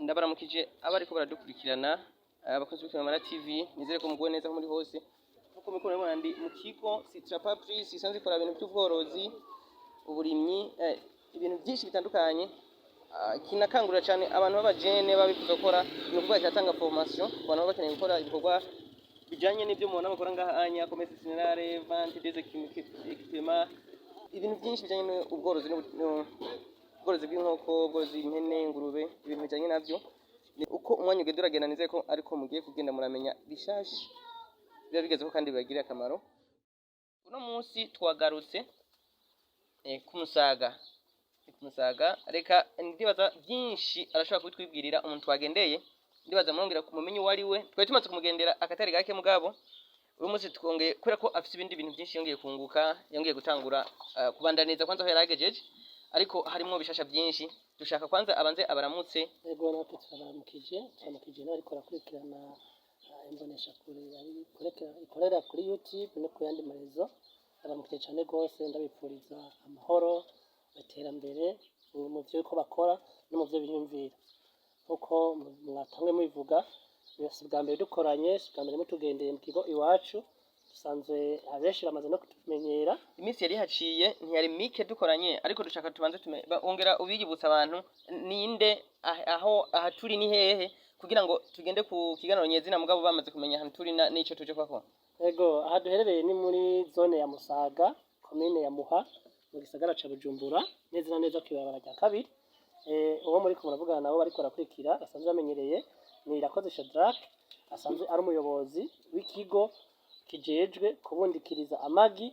Ndabaramukije abariko baradukurikirana, abakozi b'Ikinamara TV. Nizere ko muguwe neza aho muri hose. Nkuko muriko murabibona, ndi mu kigo Citra Plus isanzwe ikora ibintu by'ubworozi, uburimyi, ibintu byinshi bitandukanye. Kinakangurira cyane abantu b'abajene babifuza gukora, ni ukuvuga kiratanga formation ku bantu baba bakeneye gukora ibikorwa bijanye n'ibyo mubona bakora ngaha anya: commerce générale, vente des équipements, ibintu byinshi bijanye n'ubworozi, ubworozi bw'inkoko, ubworozi bw'impene, ingurube, ibintu bijanye navyo. Ni uko umwanya ugenda uragenda, nizeye ko ariko mugiye kugenda muramenya bishasha biba bigezeho kandi bibagirira akamaro. Uno munsi twagarutse ku Musaga. Ni ku Musaga. Reka ndibaza byinshi arashobora kubitwibwirira umuntu twagendeye. Ndibaza murongera kumumenye uwo ari we. Twari tumaze kumugendera akatari gake, mugabo uyu munsi twongeye kubera ko afise ibindi bintu byinshi yongeye kunguka, yongeye gutangura, kubandaniza kwanza aho yari agejeje, ariko harimwo bishasha byinshi. Dushaka kwanza abanze abaramutse. Ego, natwe turabaramukije, turaramukije n'abariko barakurikirana imboneshakure ikorera kuri YouTube no ku yandi ma réseaux. Ndabaramukije cane rwose, ndabipfuriza amahoro, iterambere mu vyo bariko bakora no mu vyo biyumvira. Nkuko mwatanguye mubivuga, si ubwa mbere dukoranye, si ubwa mbere mutugendeye mu kigo iwacu. Dusanzwe, abenshi bamaze no kutumenyera. Iminsi yari haciye ntiyari mike dukoranye, ariko dushaka tubanze ongera ubiyibutsa abantu ninde, aho aha turi ni hehe, kugira ngo tugende ku kiganiro nyezina, mugabo bamaze kumenya ahantu turi n'ico tuje kuhakora. Ego, aha duherereye ni muri zone ya Musaga, komine ya Muha, mu gisagara ca Bujumbura, neza na neza kw'ibarabara rya kabiri. Uwo muriko muravugana nabo bariko barakurikira basanzwe bamenyereye ni Irakoze Shadrack, asanzwe ari umuyobozi w'ikigo kijejwe kubundikiriza amagi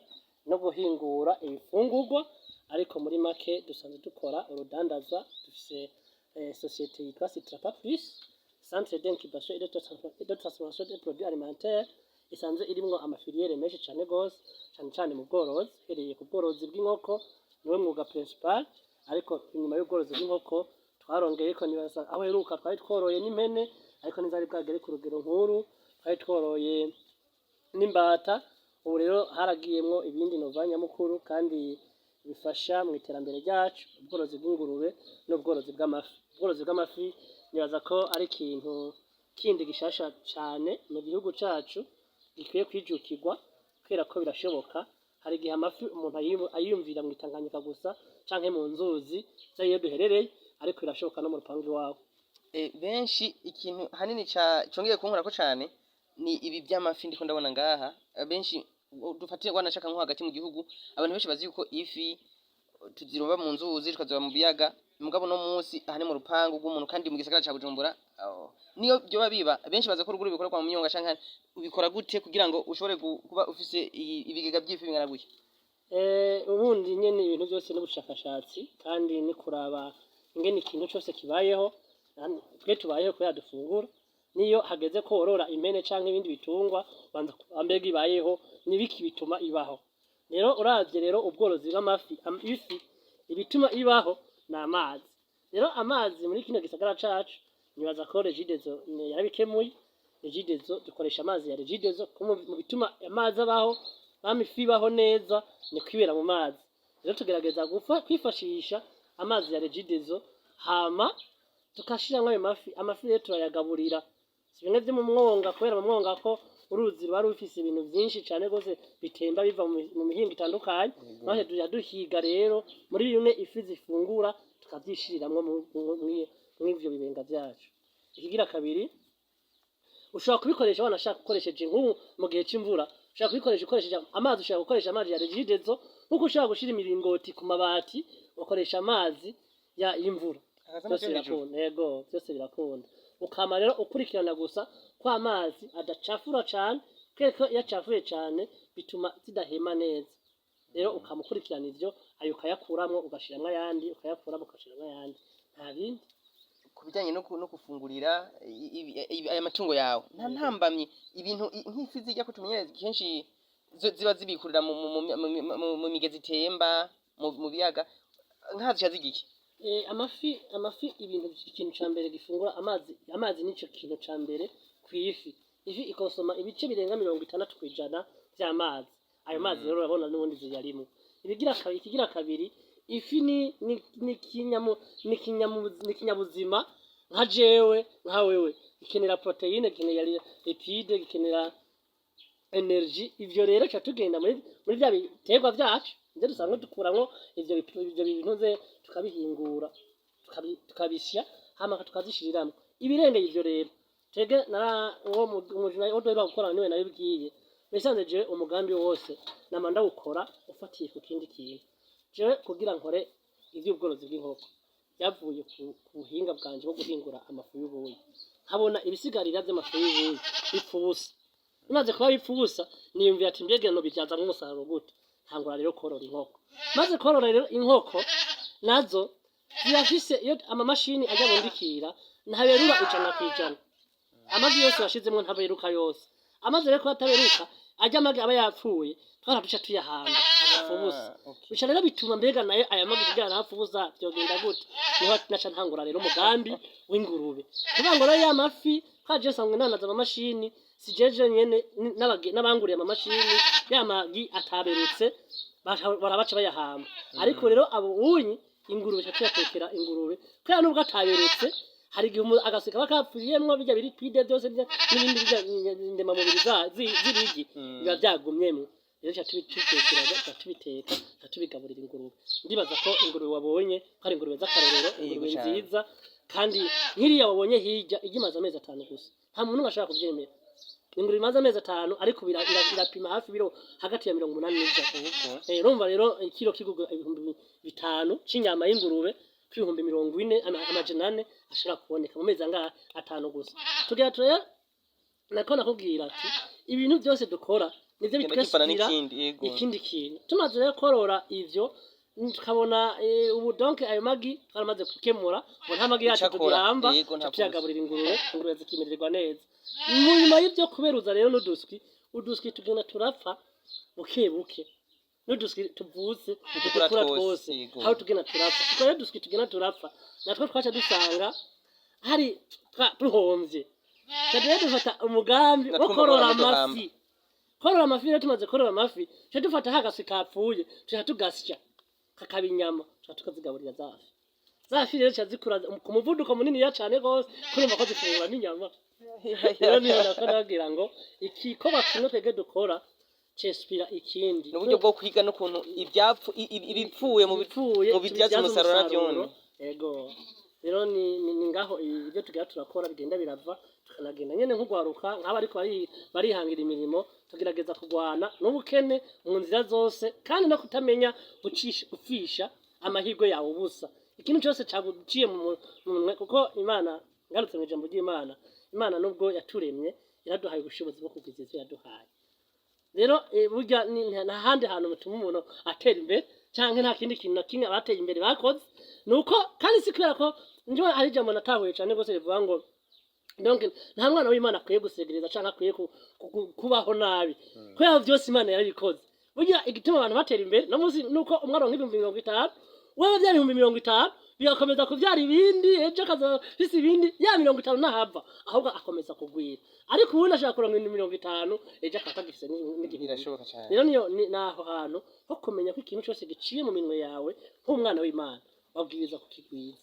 no guhingura ibifungurwa. Ariko muri make dusanzwe dukora urudandazwa, dufise société yitwa Citrapa Plus, centre d'incubation et de transformation des produits alimentaires, isanzwe irimwo ama filières menshi cane gose, cane cane mu bworozi. Uhereye ku bworozi bw'inkoko, niwe mwuga principal, ariko inyuma y'ubworozi bw'inkoko twarongeyeko, nibaza aho heruka twari tworoye n'impene, ariko ntizari bwagere ku rugero nkuru. Twari tworoye n'imbata. Ubu rero haragiyemwo ibindi nova nyamukuru kandi bifasha mu iterambere ryacu: ubworozi bw'ingurube n'ubworozi bw'amafi. Ubworozi bw'amafi nibaza ko ari ikintu kindi gishasha cane mu gihugu cacu gikwiye kwijukirwa, kubera ko birashoboka. Hari igihe amafi umuntu ayiyumvira mu Itanganyika gusa canke mu nzuzi z'iyo duherereye, ariko birashoboka no mu rupangu iwawe. Benshi ikintu hanini ca congeye kunkorako cane ni ibi vy'amafi ndiko ndabona ngaha. Benshi dufatire wanashaka nko hagati mu gihugu, abantu benshi bazi yuko ifi tuziroba mu nzuzi, tukaziroba mu biyaga, mugabo no munsi aha ni mu rupangu rw'umuntu kandi mu gisagara ca Bujumbura. Niyo vyoba biba, benshi baza ko ruguru bikorerwa mu myonga canke. Ubikora gute kugira ngo ushobore kuba ufise ibigega vy'ifi bingana gutya? Ubundi nyene ibintu byose n'ubushakashatsi, kandi ni kuraba ingene ikintu cose kibayeho. Twe tubayeho kubera dufungura. Niyo hageze ko worora impene canke ibindi bitungwa, banza kuraba mbega ibayeho nibiki bituma ibaho. Rero uravye rero ubworozi bw'amafi, ifi ibituma ibaho ni amazi. Rero amazi muri kino gisagara cacu, nibaza ko Regideso yarabikemuye. Regideso, dukoresha amazi ya Regideso. Ko mu bituma amazi abaho, bama ifi ibaho neza, ni kwibera mu mazi. Rero tugerageza gufa kwifashisha amazi ya Regideso, hama tukashiramwo ayo mafi. Amafi rero turayagaburira, si bimwe vyo mu mwonga, kubera mu mwonga ko uruzi ruba rufise ibintu vyinshi cane gose bitemba biva mu mihingo itandukanye. Maze tuja duhiga rero muri bimwe ifi zifungura, tukavyishiriramwo mw'ivyo bibenga vyacu. Ikigira kabiri, ushobora kubikoresha wanashaka ukoresheje nk'ubu mu gihe c'imvura, ushobora kubikoresha ukoresheje amazi, ushobora gukoresha amazi ya Regideso, nkuko ushobora gushira imiringoti ku mabati ugakoresha amazi ya y'imvura. Akaza Byose amazi yo hejuru. birakunda. Yego, byose birakunda. Ukama rero ukurikirana gusa ko amazi adacafura cane, kubera ko iyo acafuye cane bituma zidahema neza. Rero ukama ukurikirana ivyo, ayo ukayakuramwo ugashiramwo ayandi, ukayakuramwo ugashiramwo ayandi, nta bindi. Ku bijyanye no gufungurira aya matungo yawe, nta ntambamyi ibintu nk'ifi zijya ko tumenyereye kenshi ziba zibikurira mu migezi itemba, mu biyaga, nkazica zigiki? Amafi ibintu, ikintu ca mbere gifungura amazi, amazi nico kintu ca mbere kw'ifi. Ifi ikonsoma ibice birenga 60% vy'amazi. Ayo mazi rero urabona n'ubundi ziyarimwo. Ibigira kabiri, ikigira kabiri, ifi ni ni ni kinyamu ni kinyamu ni kinyabuzima. Nka jewe, nka wewe, gikenera protéine, gikenera lipide, gikenera énergie. Ivyo rero ca tugenda muri vya biterwa vyacu nivyo dusanzwe dukuramwo ivyo bintu ze, tukabihingura, tukabisya, hama tukazishiriramwo. Ibirengeye ivyo rero, twebwe nara uwo umujura wo duheruka gukorana niwe nabibwiye. Bisanze jewe umugambi wose nama ndawukora ufatiye ku kindi kintu. Jewe kugira nkore ivy'ubworozi bw'inkoko byavuye ku buhinga bwanje bwo guhingura amafu y'ubuyi, nkabona ibisigarira vy'amafu y'ubuyi bipfa ubusa. Bimaze kuba bipfa ubusa, niyumvira ati: "Mbega no bibyazamwo umusaruro gute?" Ntangura rero korora inkoko. Maze korora rero inkoko, nazo zirafise iyo amamashini ajya bundikira ntaberura 100%. Amagi yose washizemwo ntaberuka yose. Amaze rero kuba ataberuka, ajya amagi aba yapfuye, twara duca tuyahamba agapfa ubusa. Bica rero bituma, mbega nayo aya magi kugira ntapfe ubusa vyogenda gute? Niho naca ntangura rero umugambi w'ingurube. Kuvuga ngo rero ya mafi kaje sangwe nanaza amamashini, si jeje nyene, n'abanguriye amamashini, ya magi ataberutse barabaca bayahamba. Ariko rero abo unyi ingurube ca tuyatekera ingurube, kubera nubwo ataberutse, hari igihe agaseka kaba kapfuyemwo, bijya biri pide byose n'ibindi bijya ndemamubiri z'ibigi biba byagumyemwo. Rero ca tubitekera, ca tubiteka, ca tubigaburira ingurube. Ndibaza ko ingurube wabonye ko ari ingurube z'akarorero, ingurube nziza. Kandi nk'iriya wabonye hirya ijya imaze amezi 5 gusa, nta muntu n'umwe ashobora kuvyemera. Ingurube imaze amezi 5, ariko irapima hafi ibiro hagati ya 80 n'100. Urumva rero ikiro kigurwa 5000 c'inyama y'ingurube, k'ibihumbi 40, 400 ashobora kuboneka mu mezi angahe? 5 gusa. Tugira turaya nako nakubwira ati ibintu byose dukora nivyo Kigenda kivana bitwesipira n'ikindi, yego. ikindi kintu. Tumaze rero korora ivyo, tukabona ubu donc ayo magi twaramaze gukemura, ubu nta magi yacu Icakora, tugihamba, yego, nta tuyagaburira ingurube, ingurube zikimererwa neza. Mu nyuma y'ibyo kuberuza rero n'uduswi, uduswi tugenda turapfa buke buke, n'uduswi tuvutse Ntidukura ntidukura twose, twose. Yego. Aho tugenda turapfa, utwo rero duswi tugenda turapfa natwo twaca dusanga hari duhomvye. Ca rero dufata umugambi wo Natwo korora mbona duhamba. amafi. Korora amafi rero, tumaze korora amafi, tuca dufata hagaswi kapfuye, tuca tugasya kakaba inyama, tuca tukazigaburira za fi. Za fi rero zica zikura ku muvuduko muniniya cane gose, kurumva ko zifungura n'inyama. Rero niho nako nababwira ngo igikorwa kimwe twebwe dukora cespira ikindi. Ni uburyo bwo kwiga n'ukuntu ibyapfu ibipfuye mu Ibipfuye mu bibyaza tubibyaza umusaruro navyone. Ego, rero ni ngaho ibyo tugira turakora bigenda birava, tukanagenda nyene nk'ugwaruka nk'aba, ariko barihangira imirimo, tugerageza kurwana n'ubukene mu nzira zose, kandi no kutamenya gucisha gupfisha amahirwe yawe ubusa. Ikintu cyose caguciye mu munwe, kuko Imana, ngarutse mu ijambo ry'Imana, Imana nubwo yaturemye yaraduhaye ubushobozi bwo kugwiza ivyo yaduhaye. Rero burya nta handi hantu bituma umuntu atera imbere, canke nta kindi kintu na kimwe abateye imbere bakoze nuko. Kandi si kubera ko njyewe hari ijambo natahuye cane rwose rivuga ngo donc nta mwana w'Imana akwiye gusegereza canke akwiye kubaho nabi, kubera vyose Imana yarabikoze. Burya igituma abantu batera imbere no munsi nuko umwe aronka 50,000, wewe vya 50,000 bigakomeza kuvyara ibindi, ejo akazofise ibindi, ya 50 ntahava, ahubwo akomeza kugwira. Ariko ubundi ashaka kuronka ibintu 50, ejo akaba atagifise n'igihumbi. Birashoboka cyane. Rero niyo ni naho hantu ho kumenya ko ikintu cyose giciye mu minwe yawe nk'umwana w'Imana wabwiriza kukigwiza.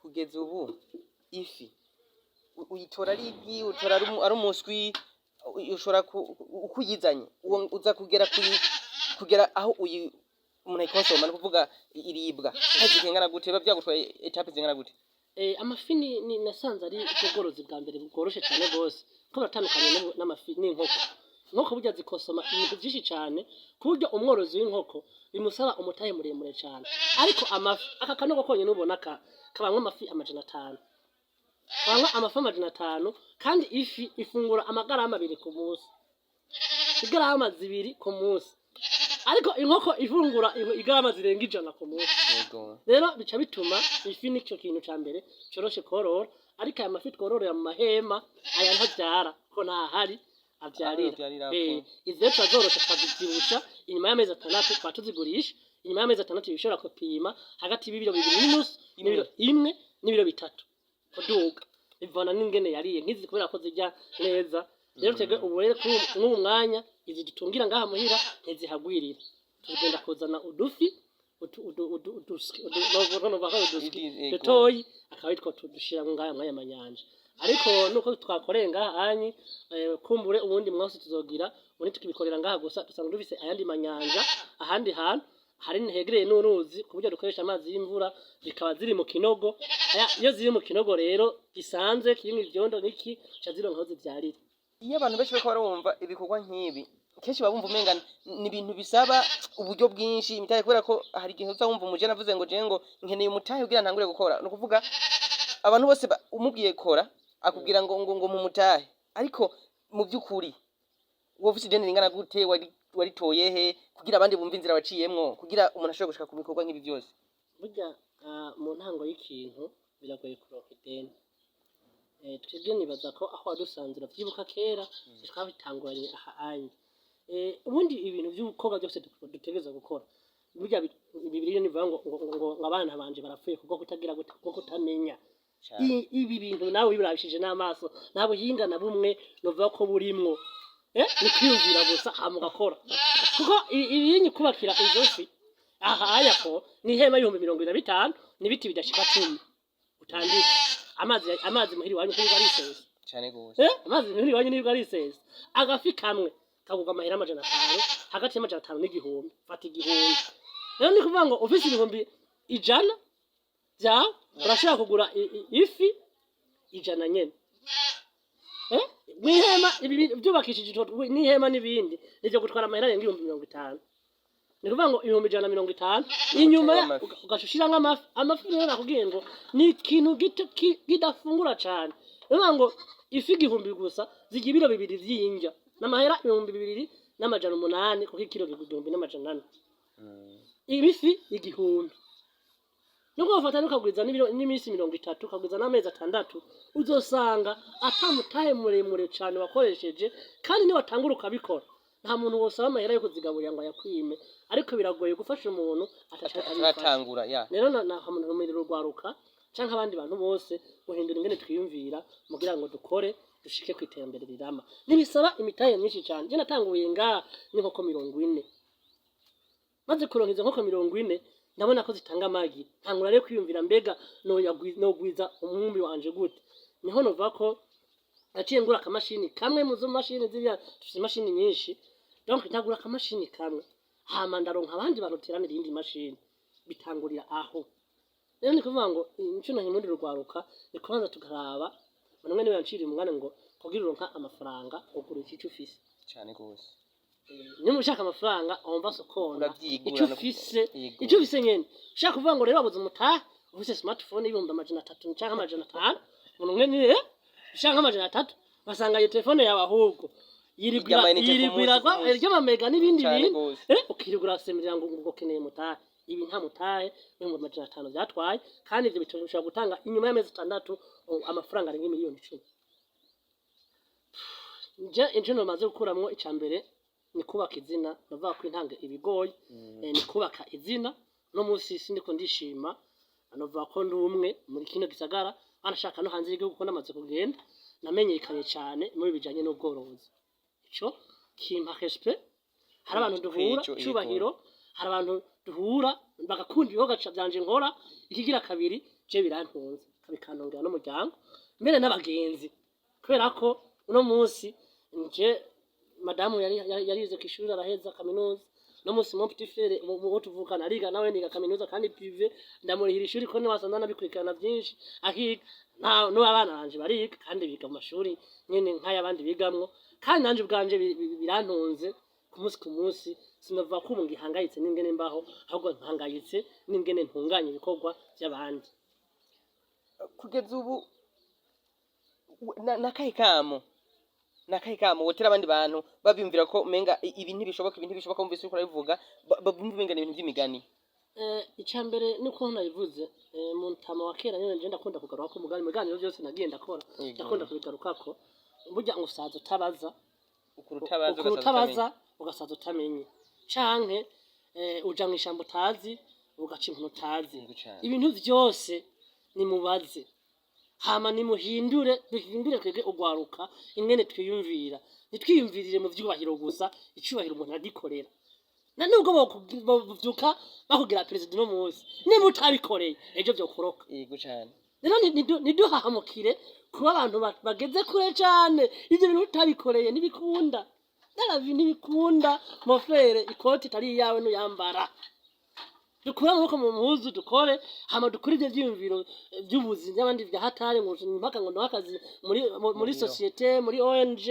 Kugeza ubu ifi uyitora ari igi, utora ari umuswi, ushobora uko uyizanye uwo uza kugera kugera aho uyi umuntu ayikonsoma, ni ukuvuga iribwa hazi kingana gute? Biba byagutwaye étapes zingana gute? Amafi ni nasanze ari ubworozi bwa mbere bworoshe cyane rwose, ko baratandukanye n'amafi n'inkoko. Inkoko burya zikosoma ibintu byinshi cyane, ku buryo umworozi w'inkoko bimusaba umutahe muremure cyane. Ariko amafi, aka kanogo konyine ubona ka kabamwo amafi 500, kabamwo amafi 500. Kandi ifi ifungura amagarama 2 ku munsi, igarama 2 ku munsi, ariko inkoko ifungura igarama zirenga 100 ku munsi. Rero bica bituma ifi nicyo kintu ca mbere coroshe korora. Ariko aya mafi twororera mu mahema aya ntavyara, ko ntahari avyarira. Avyarira, Izi rero turazorosha, tukazivyibusha, inyuma y'amezi 6 tukaba tuzigurisha. Inyuma y'amezi 6 bishobora gupima hagati y'ibiro 2.5 n'ibiro 1 n'ibiro 3 kuduga, bivana n'ingene yariye. Nk'izi kubera ko zirya neza rero, twebwe ubu rero kuri mw'ubu mwanya izi dutungira ngaha muhira ntizihagwirira, tugenda kuzana udufi uduswi, novuga ko uduswi dutoyi. Akaba Akaba aritwo dushiramwo ngaha mw'aya manyanja. Ariko nuko twakoreye ngaha anyi, kumbure ubundi mwose tuzogira ubundi tukibikorera ngaha gusa. Dusanzwe dufise ayandi manyanja ahandi hantu hari hegereye n'uruzi, ku buryo dukoresha amazi y'imvura, zikaba ziri mu kinogo. Iyo ziri mu kinogo rero gisanzwe kirimwo ivyondo niki, ca zironka aho zivyarira. Iyo abantu benshi bariko barumva ibikorwa nk'ibi, kenshi baba bumva umenga ni ibintu bisaba uburyo bwinshi, imitahe, kubera ko hari igihe uza wumva umujene avuze ngo jewe ngo nkeneye umutahe kugira ntangure gukora. Ni ukuvuga abantu bose umubwiye kora, akubwira ngo mu mutahe. Ariko mu by'ukuri wowe ufise ideni ringana gute? Waritoye he, kugira abandi bumve inzira waciyemwo kugira umuntu ashobore gushika ku bikorwa nk'ibi byose? Burya mu ntango y'ikintu biragoye kuronka ideni. Twebwe nibaza ko aho wadusanze uravyibuka, kera twabitanguranye aha anye. Ubundi ibintu vy'ubukorwa byose dutegerezwa gukora, burya Bibiliya nivuga ngo abana banje barapfuye kubwo kutagira gute? Kubwo kutamenya. Ibi bintu nawe wibirabishije n'amaso, nta buhinga na bumwe novuga ko burimwo. Ni kwiyumvira gusa hama ugakora, kuko ibinyi kubakira izo fi aha aya ko ni ihema 25,000 n'ibiti bidashika 10 utandika. Amazi muhiri wanyu ntirirwa arisesa. Cane gose. Amazi muhiri wanyu ntirirwa arisesa. Agafi kamwe kagurwa amahera 500, hagati y'500 n'igihumbi. Fata 1000 rero, ni kuvuga ngo ufise 100,000 vyawe urashobora kugura ifi 100 nyene. Mw'ihema ibi vyubakishije n'ihema n'ibindi nivyo gutwara amahera arenga 50,000. Ni ukuvuga ngo 150,000 inyuma Amafi. Ugaca ushiramwo amafi. Amafi rero nakubwiye ngo ni ikintu gito kidafungura cane. Ni ukuvuga ngo ifi 1000 gusa zirya ibiro 2 vy'indya, n'amahera 2800, kuko ikiro kigura 1400. Ibifi 1000 nubwo wafata nukagwiza n'iminsi 30, ukagwiza n'amezi 6, uzosanga ata mutahe muremure cane wakoresheje. Kandi niwatangura ukabikora, nta muntu wosaba amahera yo kuzigaburira ngo ayakwime, ariko biragoye gufasha umuntu atashaka abifasha. Ataratangura ya. Rero nahamumirira urwaruka canke abandi bantu bose guhindura ingene twiyumvira mugira ngo dukore dushike ku iterambere rirama. Ntibisaba imitahe myinshi cane. Je natanguye ngaha n'inkoko 40. Maze kuronka izo nkoko 40, ndabona ko zitanga amagi, ntangura rero kwiyumvira mbega nogwiza umwumbi wanje gute? Niho nova ko naciye ngura akamashini kamwe mu zo mashini ziriya. Dufise imashini nyinshi, donc ndagura akamashini kamwe, hama ndaronka abandi bantu teranira iyindi mashini, bitangurira aho. Rero ni kuvuga ngo ico nahimurira urwaruka ni kubanza tukaraba. Umuntu niwe yanciriye umugani ngo kugira uronka amafaranga ugura ico ufise. Cane gose. Niba ushaka amafaranga wumva sokona Uravyigura ico ufise. Yego. Ico ufise nyene. Ushaka kuvuga ngo rero wabuze umutahe, ufise smartphone y'300,000 canke 500, umuntu umwe ni ushaka 300, basanga iyo telefone yawe ahubwo yirigwira Irya amayinite ku yirigwira munsi ku munsi. Irya n'ibindi Cane bintu. gose. Ukirigura semirira ngo ukeneye mutahe. Ibi nta mutahe 500,000 vyatwaye, kandi ivyo bishobora gutanga inyuma y'amezi 6 amafaranga arenga miliyoni 10. Nje inje nomaze gukuramwo, ica mbere ni kubaka izina. Bavuga ko intange ibigoye. Ni kubaka izina. No munsi sindiko ndishima, novuga ko ndi umwe muri kino gisagara, banashaka no hanze y'igihugu, ko namaze kugenda namenyekanye cyane muri bijanye n'ubworozi. Ico kimpa respect. Hari abantu duhura Kwico, yego. Cubahiro, hari abantu duhura bagakunda ibikorwa vyanje nkora. Ikigira kabiri, je birantunze, bikantongera n'umuryango mbere n'abagenzi, kubera ko uno munsi nje madamu yarize kw'ishuri, araheza kaminuza. No munsi mon petit frère uwo tuvukana ariga nawe, niga kaminuza kandi privé, ndamurihira ishuri ko niwasanze anabikurikirana byinshi akiga. N'abana banje bariga kandi biga mu mashuri nyene nk'ay'abandi bigamwo. Kandi nanje ubwanje birantunze ku munsi ku munsi. Sinavuga ko ubu ngihangayitse n'ingene mbaho, ahubwo mpangayitse n'ingene ntunganya ibikorwa by'abandi. Kugeza ubu nakahe kamo wotera abandi bantu babiyumvira ko umenga ibi ntibishoboka, ibi ntibishoboka? Wumvise uriko urabivuga, bumva umenga ni ibintu vy'imigani. Icya mbere nuko nabivuze, mu ntama wa kera nyene, nje ndakunda kugaruka ko mugani mu biganiro byose nagiye ndakora. Ndakunda kubigarukako. Burya ngo usaza utabaza. Ukura utabaza, ukura ugasaza utabaza utamenya. Ugasaza utamenye, canke uja mw'ishamba utazi, ugaca inkoni utazi. Yego cane. Ibintu vyose nimubaze, hama nimuhindure, duhindure twebwe ugwaruka ingene twiyumvira. Ntitwiyumvirire mu vyubahiro gusa. Icubahiro umuntu agikorera, na nubwo bovyuka bakugira perezida uno munsi, niba utabikoreye ejo vyokoroka. Yego cane. Rero ntiduhahamukire kuba abantu bageze kure cane. Ivyo bintu utabikoreye ntibikunda, daravi ntibikunda, mon frère. Ikoti itari iyawe ntuyambara. Dukure amaboko mu mpuzu, dukore, hama dukure ivyo vyiyumviro vy'ubuzi n'abandi vya hatari, ngo mpaka ngo ndohe akazi muri biro. société, muri ONG,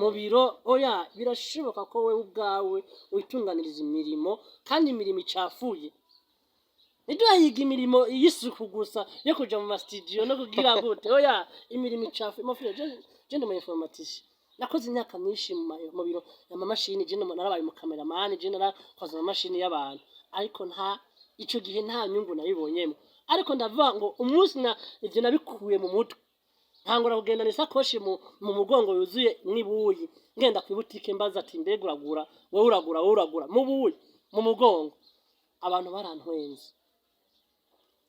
mu biro. Oya, birashoboka ko wewe ubwawe witunganiriza imirimo, kandi imirimo icafuye. Ntiduhayiga imirimo y'isuku gusa yo kuja mu masitidiyo no kugira gute. Oya, imirimo icafuye, mon frère. Je ndi mu informaticien, nakoze imyaka myinshi mu biro, amamashini. Je narabaye mu cameraman, je narakoze amamashini y'abantu, ariko nta ico gihe nta nyungu nabibonyemo. Ariko ndavuga ngo umunsi na ivyo nabikuye mu mutwe, ntangura kugendana isakoshi mu mugongo yuzuye mwibuyi, ngenda ku ibutike mbaza ati: "Mbega uragura wowe? Uragura wowe? Uragura?" Mu buyi mu mugongo, abantu barantwenze,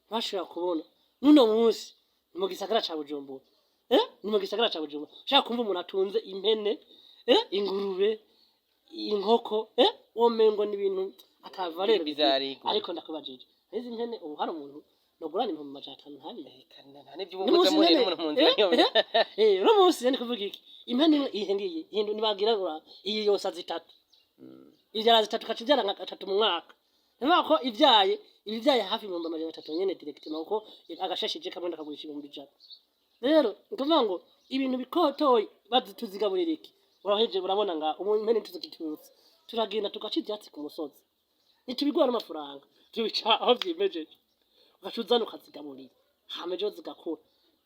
bashobora kubona. N'uno munsi ni mu gisagara ca Bujumbura, ni mu gisagara ca Bujumbura ushaka kumva umuntu atunze impene, ingurube, inkoko, womengo ni ibintu atava rero. Bizarre. Ariko ndakubajije, izi mpene ubu hari umuntu nogurana 500,000 ntabihe? Nta n'ibyo uba uguze muhe n'umuntu mu nzira. Uno munsi ni kuvuga iki? Impene imwe iyi ngiyi hindu nibagira ngo iyi yosa zitatu, ivyara zitatu, kaca ivyara nka gatatu mu mwaka. Niba ko ivyaye, ibivyaye hafi 300,000 nyene directement, kuko agashashije kamwe ndakagurisha 100,000. Rero ni kuvuga ngo ibintu bikotoye bazi tuzigaburira iki? Uraheje, urabona nga ubu impene tuzigitutse, turagenda tugaca ivyatsi ku musozi, ntitubigura n'amafaranga, tubica aho vyimejeje, ugaca uzana ukazigaburira, hama ejo zigakura.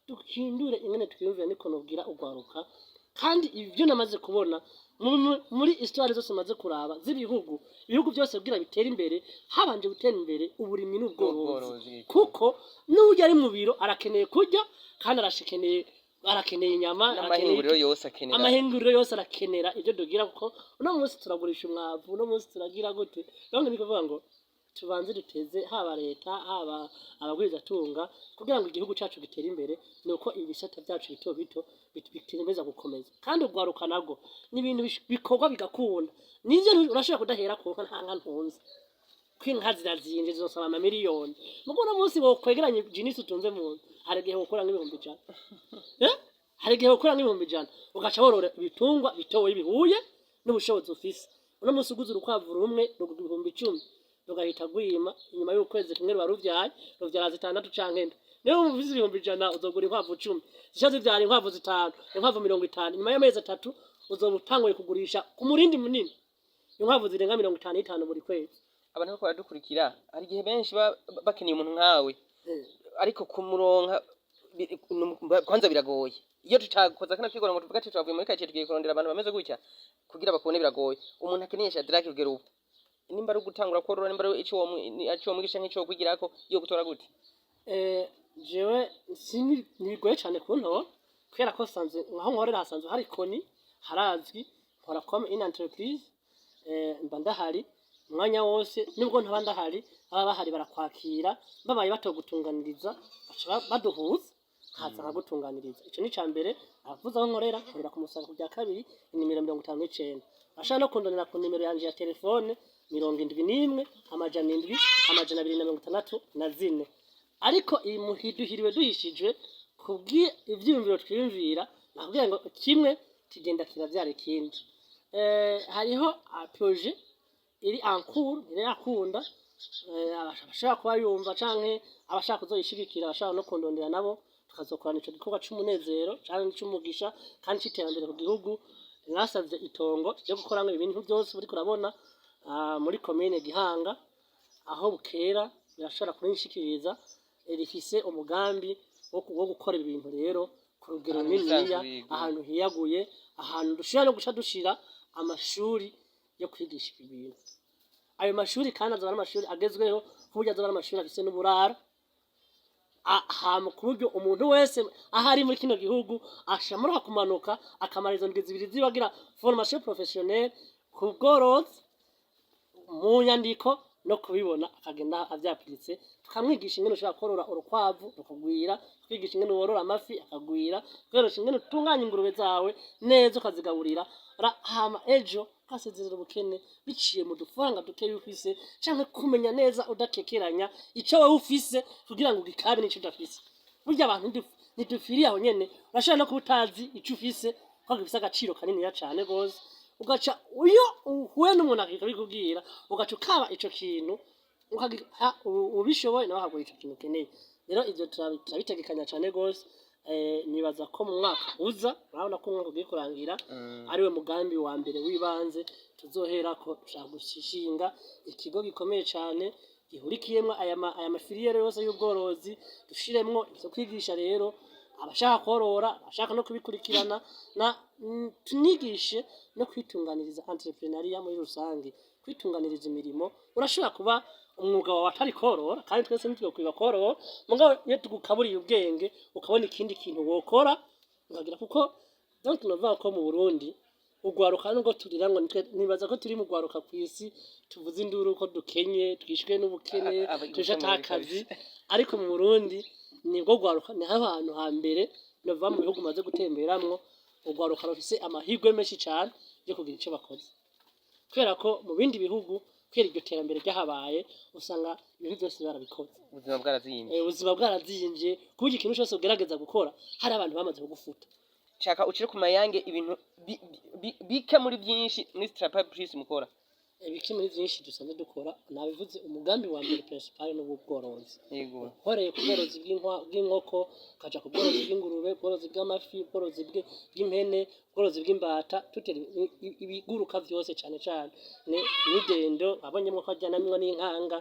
Duhindure ingene twiyumvira, niko nobwira ugwaruka. Kandi ibyo namaze kubona muri histoire zose maze kuraba z'ibihugu, ibihugu byose kugira bitere imbere habanje gutera imbere uburimyi n'ubworozi. N'ubworozi. Kuko n'ujya ari mu biro arakeneye kurya, kandi arakeneye inyama, arakeneye N'amahinguriro yose akenera. Amahinguriro yose arakenera ibyo dugira, kuko uno munsi turagurisha umwavu, uno munsi turagira gute. Rero ni kuvuga ngo tubanze duteze, haba leta, haba abagwizatunga, kugira ngo igihugu cyacu gitere imbere, ni uko ibisata byacu bito bito bitemeza gukomeza. Kandi urwaruka nabwo ni ibintu bikorwa bigakunda. Nivyo, urashobora kudahera ku nka, nta nka ntunze, ko inka zirazinze, zizosaba amamiliyoni. Mugo uno munsi wokwegeranya jinisi utunze mu nzu, hari igihe wokora nk'ibihumbi 100, Eh? Hari igihe wokora nk'ibihumbi 100, ugaca worora ibitungwa bitoye bihuye n'ubushobozi ufise. Uno munsi uguze urukwavu rumwe rugurwa 10,000, rugahita rwima inyuma y'ukwezi kumwe ruba ruvyaye, ruvyara zitandatu canke ndwi. Niyo ufise 100,000, uzogura inkwavu 10 zica zivyara inkwavu zitanu, inkwavu 50. Inyuma y'amezi 3 uzoba utanguye kugurisha ku murindi munini inkwavu zirenga 55 buri kwezi. Abantu bariko baradukurikira, hari igihe benshi baba bakeneye umuntu nkawe, ariko kumuronka kwanza biragoye. Iyo tutakoza kano kigoro ngo tuvuge ati twavuye muri karitsiye tugiye kurondera abantu bameze gutya kugira bakubone, biragoye. Umuntu akeneye Shadrack kugera ubu, nimba ari ugutangura korora, nimba ari ico womwigisha nk'ico wokwigirako, yo gutora gute? Jewe ntibigoye cyane kuntora, kubera ko sanzwe aho nkorera hasanzwe hari koni, harazwi, nkora comme une entreprise. Mba ndahari umwanya wose. Nubwo ntaba ndahari, baba bahari barakwakira. Babaye batogutunganiriza, baca baduhuza, nkaza nkagutunganiriza. Ico ni ica mbere. Abavuze aho nkorera, nkorera ku Musaga ku bya kabiri, inimero 59. Bashaka no kundonera ku nimero yanje ya telefone, 71 700 264. Ariko iyi duhiriwe duhishijwe kubw'ivyiyumviro twiyumvira. Nakubwira ngo kimwe kigenda kiravyara ikindi. Hariho projet iri en cours, irakunda, abashaka kuba yumva canke abashaka kuzoyishigikira, abashaka no kundondera nabo tukazokorana ico gikorwa c'umunezero canke c'umugisha kandi c'iterambere ku gihugu. Mwasavye itongo ryo gukoramwo ibintu byose uriko urabona, muri komine Gihanga aho bukera, birashobora kurinshikiriza. Rifise umugambi wo gukora ibintu rero ku rugero Ahantu runiniya, hisanzuye, yego. Ahantu hiyaguye, ahantu dushobora no guca dushira amashuri yo kwigisha ibi bintu. Ayo mashuri kandi azoba ari amashuri agezweho, ku buryo azoba ari amashuri afise n'uburaro, hama ku buryo umuntu wese aho ari muri kino gihugu ashobora kumanuka akamara izo ndwi 2 ziba agira formation professionnelle ku bworozi mu nyandiko no kubibona, akagenda avyapiritse. Tukamwigisha ingene ushobora korora urukwavu rukagwira, tukigisha ingene worora amafi akagwira, tukigisha ingene utunganya ingurube zawe neza ukazigaburira, hama ejo ukasezerera ubukene biciye mu dufaranga dukeya ufise, canke kumenya neza udakekeranya ico wowe ufise kugira ngo ugikabe n'ico udafise. Burya abantu ntidupfiriye aho nyene. Urashobora no kuba utazi ico ufise ko gifise agaciro kaniniya cane gose, ugaca iyo uhuye n'umuntu akabikubwira, ugaca ukaba ico kintu ukagiha ubishoboye, nawe akaguha ico kintu ukeneye. Rero ivyo turabitegekanya cane gose. Nibaza ko mu mwaka uza, urabona ko umwaka ugiye kurangira, ariwe mugambi wa mbere w'ibanze tuzoherako. Dushaka gushinga ikigo gikomeye cane gihurikiyemwo aya ma filières yose y'ubworozi, dushiremwo ivyo kwigisha rero abashaka korora, abashaka no kubikurikirana, na tunigishe no kwitunganiriza, entrepreneuriat muri rusange, kwitunganiriza imirimo. Urashobora kuba umwuga wawe atari korora, kandi twese ntitwokwiba korora, mugabo iyo tugukaburiye ubwenge ukabona ikindi kintu wokora ukagira, kuko donc novuga ko mu Burundi ugwaruka, nubwo turira ngo nibaza ko turi mu gwaruka kw'isi tuvuze induru ko dukenye, twishwe n'ubukene, tuje atakazi, ariko mu Burundi nibwo gwaruka, ni hantu hambere nova mu bihugu maze gutemberamwo ugwaruka rufise amahirwe menshi cane yo kugira ico bakoze, kubera ko mu bindi bihugu, kubera iryo terambere ryahabaye, usanga ibintu byose barabikoze. Ubuzima bwarazimvye. Ubuzima bwarazimvye, ku buryo ikintu cyose ugerageza gukora hari abantu bamaze kugufuta. Shaka ucire ku mayange ibintu bike muri byinshi muri Strapa Plus mukora. Bike muri byinshi dusanzwe dukora, nabivuze, umugambi wa mbere principal ni uw'ubworozi. Uhereye ku bworozi bw'inkoko, ukaja ku bworozi bw'ingurube, ubworozi bw'amafi, ubworozi bw'impene, ubworozi bw'imbata, tutera ibiguruka vyose, cane cane n'idendo abonyemwo ko ajyanamwo n'inkanga.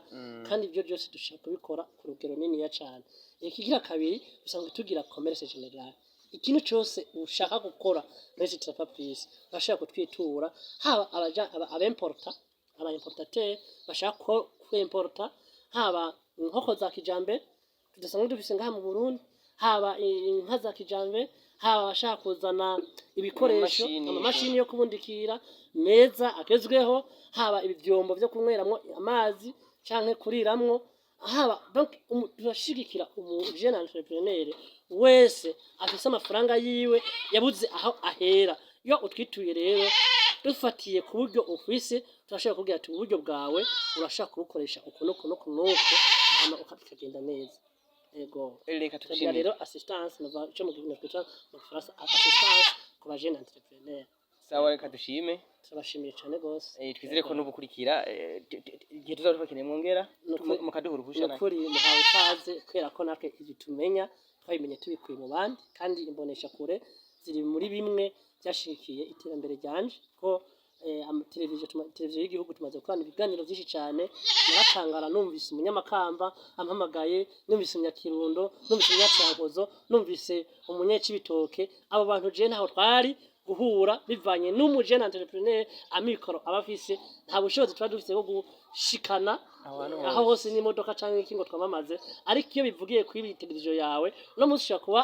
Kandi ibyo byose dushaka kubikora ku rugero niniya cane. Ikigira kabiri, dusanzwe tugira commerce général. Ikintu cyose ushaka gukora muri Strapa Plus urashaka kutwitura, haba abaja abemporta, aba importateur bashaka ko kwemporta, haba inkoko za kijambere tudasanzwe dufise ngaha mu Burundi, haba inka za kijambere, haba abashaka kuzana ibikoresho, amamashini, amamashini yo kubundikira meza agezweho, haba ivyombo vyo kunyweramwo amazi canke kuriramwo, haba donc turashigikira umu jeune entrepreneur wese afise amafaranga yiwe yabuze aho ahera. Iyo utwituye rero, dufatiye ku buryo ufise, turashobora kubwira ati uburyo bwawe urashaka kubukoresha uku n'uku n'uku n'uku, hama bikagenda neza. Ego. Reka Tugira tugushimire. rero assistance, nova ico mu gihugu twita mu Gifaransa assistance ku ba jeune entrepreneur. Sawa, reka dushime. Turabashimiye cane gose. Twizere ko n'ubukurikira igihe tuzaba tubakeneye mwongera mukaduha uruhusha. Nukuri muhawe ikaze, kubera ko natwe ibyo tumenya twabimenye tubikuye mu bandi, kandi imbonesha kure ziri muri bimwe byashigikiye iterambere ryanje, ko televiziyo y'igihugu tumaze gukorana ibiganiro byinshi cyane. Naratangara numvise umunyamakamba ampamagaye, numvise umunyakirundo, numvise umunyacankuzo, numvise umunyecibitoke. Abo bantu je ntaho twari guhura bivanye n'umujene entrepreneur, amikoro aba afise, nta bushobozi tuba dufise bwo gushikana aho hantu aho hose n'imodoka canke iki ngo twamamaze. Ariko iyo bivugiye kuri televiziyo yawe, uno munsi ushobora kuba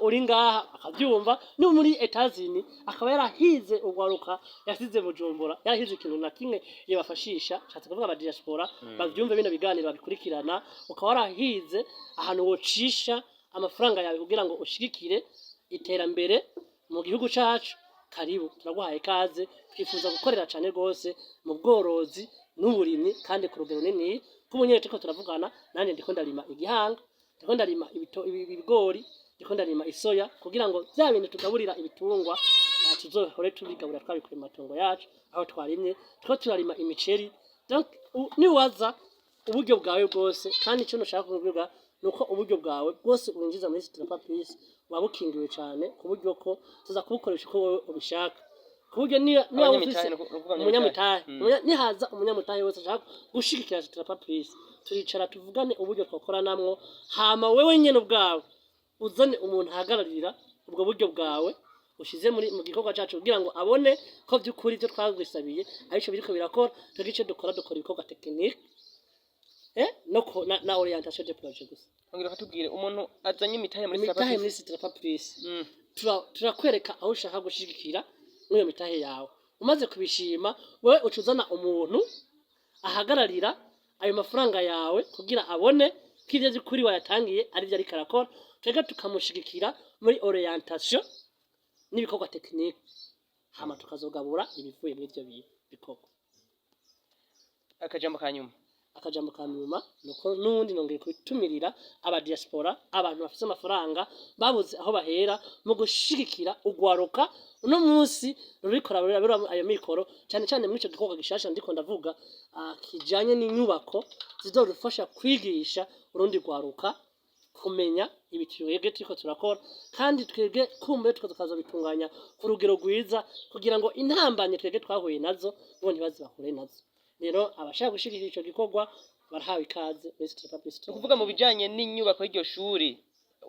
uri ngaha akabyumva no muri Etazini, akaba yarahize ugwaruka yasize Bujumbura, yarahize ikintu na kimwe yabafashisha. Nshatse kuvuga aba diaspora bavyumve bino biganiro babikurikirana, ukaba warahize ahantu wocisha amafaranga yawe kugira ngo ushigikire iterambere mu gihugu cacu, karibu, turaguhaye ikaze. Twifuza gukorera cane rwose mu bworozi n'uburimyi, kandi ku rugero runini. K'ubunyene turiko turavugana, nanjye ndiko ndarima igihanga, ndiko ndarima ibigori, ndiko ndarima isoya, kugira ngo vya bintu tugaburira ibitungwa tuzohore tubigaburira twabikuye mu matongo yacu aho twarimye. Turiko turarima imiceri. Donc niwaza uburyo bwawe bwose, kandi icyo nshaka kuvuga ni uko uburyo bwawe bwose winjiza muri Strapa Plus buba bukingiwe cyane, ku buryo ko tuza kubukoresha uko wowe ubishaka, ku buryo niba abanyamitahe ufise ni ukuvuga umunyamutahe, abanyamitahe. Nihaza umunyamutahe wese ashaka gushigikira Strapa Plus, turicara tuvugane uburyo twakoranamwo, hama wewe nyene ubwawe uzane umuntu ahagararira ubwo buryo bwawe ushize muri mu gikorwa cacu, kugira ngo abone ko by'ukuri ibyo twagwisabiye arico biriko birakora. Twebwe ico dukora, dukora ibikorwa technique no na orientation de projet gusa. Ongera ukatubwire umuntu azanye imitahe muri imitahe Strapa muri Plus. Strapa Plus, turakwereka aho ushaka gushigikira muri iyo mitahe yawe. Umaze kubishima, wewe uca uzana umuntu ahagararira ayo mafaranga yawe, kugira abone ko ivyo by'ukuri wayatangiye ari byo ariko arakora. Twebwe tukamushigikira muri orientation n'ibikorwa technique, hama tukazogabura ibivuye muri ivyo bikorwa. Akajambo ka nyuma. Akajambo ka nyuma nuko n'ubundi nongeye kutumirira aba diaspora, abantu bafise amafaranga babuze aho bahera, mu gushigikira ugwaruka uno munsi ruriko rurabura ayo mikoro, cyane cyane muri ico gikorwa gishasha ndiko ndavuga, kijanye n'inyubako zizodufasha kwigisha urundi rwaruka kumenya ibi twebwe turiko turakora, kandi twebwe kumbe tuko tukazobitunganya ku rugero rwiza, kugira ngo intambanye twebwe twahuye nazo bo ntibazibahure nazo. Rero abashaka gushigikira ico gikorwa barahawe ikaze muri Strapa Plus. Ni ukuvuga mu bijanye n'inyubako y'iryo shuri,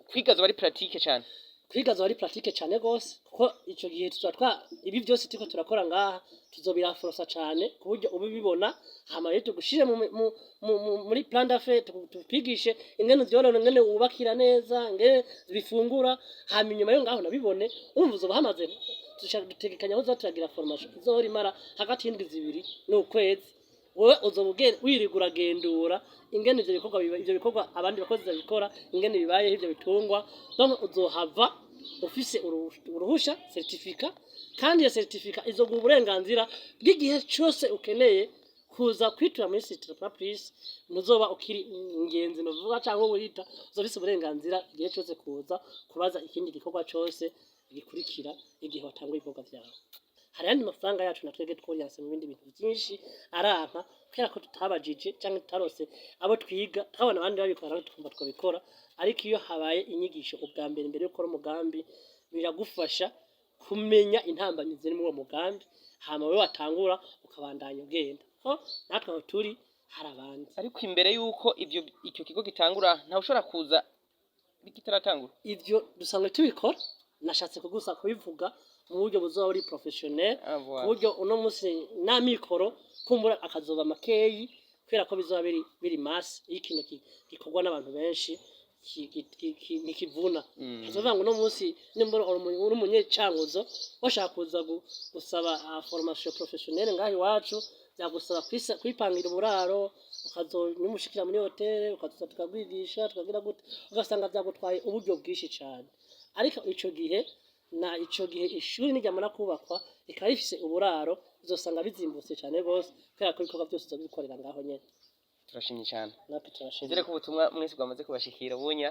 kwiga zoba ari pratique cyane? Kwiga zoba ari pratique cyane gose, kuko ico gihe tuzoba twa ibi byose turiko turakora ngaha tuzobiraforosa cane, ku buryo ubibona. Hama rero tugushire muri plan d'affaires, tukwigishe ingene uvyorora, ingene wubakira neza, ingene bifungura. Hama inyuma yo ngaho nabibone, urumva uzoba hamaze dutegekanya aho tuzoba turagira formation izohora imara hagati y'indwi 2 n'ukwezi. Wowe uzoba wirirwa uragendura ingene ivyo bikorwa ivyo bikorwa abandi bakozi babikora, ingene bibayeho ivyo bitungwa. Donc uzohava ufise uruhusha, certificat, kandi iyo certificat izoguha uburenganzira bw'igihe cose ukeneye kuza kwitura muri Strapa Plus. Ntuzoba ukiri ingenzi novuga cyangwa wita, uzoba ufise uburenganzira igihe cose kuza kubaza ikindi gikorwa cose gikurikira igihe watanguye ibikorwa vyawe. Hari ayandi mafaranga yacu na twebwe tworiyanse mu bindi bintu byinshi aranka kubera ko tutabajije cyangwa tutarose abo twiga, tukabona abandi babikora natwe tukumva twabikora. Ariko iyo habaye inyigisho ubwa mbere, mbere yo gukora umugambi, biragufasha kumenya intambamyi ziri muri uwo mugambi, hama wewe watangura ukabandanya ugenda ko natwe aho turi hari abandi. Ariko imbere y'uko icyo kigo gitangura, ntawe ushobora kuza kitaratangura? Ivyo dusanzwe tubikora. Nashatse kugusa kubivuga mu buryo buzoba buri professionnel, Ah, ku voilà. buryo uno munsi n'amikoro kumbura akazoba makeyi, kubera ko bizoba biri masse. Iyo ikintu gikorwa n'abantu benshi ntikivuna. Hazovuga ngo uno munsi nimba uri umunyecankuzo washaka kuza gusaba formation professionnelle ngaho iwacu, byagusaba kwipangira uburaro, ukazonimushikira muri hoteli, ukazoza tukagwigisha, tukagira gute, ugasanga byagutwaye uburyo bwinshi cyane. Ariko ico gihe na ico gihe ishuri niryamara kubakwa rikaba rifise uburaro, uzosanga bizimbutse cyane rwose, kubera ko ibikorwa byose uzobikorera ngaho nyene. Turashimye cyane. Natwe turashimye. Nizere ko ubutumwa mwese bwamaze kubashikira. Bunya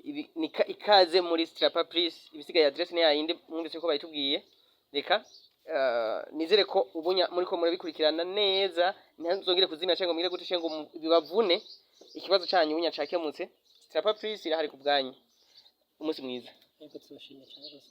ibi ni ikaze muri Strapa Plus. Ibisigaye, adresse ni yayindi mwumvise ko bayitubwiye. Reka nizere ko ubunya muriko murabikurikirana neza, ntazongere kuzimya cyangwa mwire gute cyangwa ngo bibavune. Ikibazo cyanyu bunya cakemutse. Strapa Plus irahari ku bwanyu. Umunsi mwiza. Yego, turashimye cyane rwose.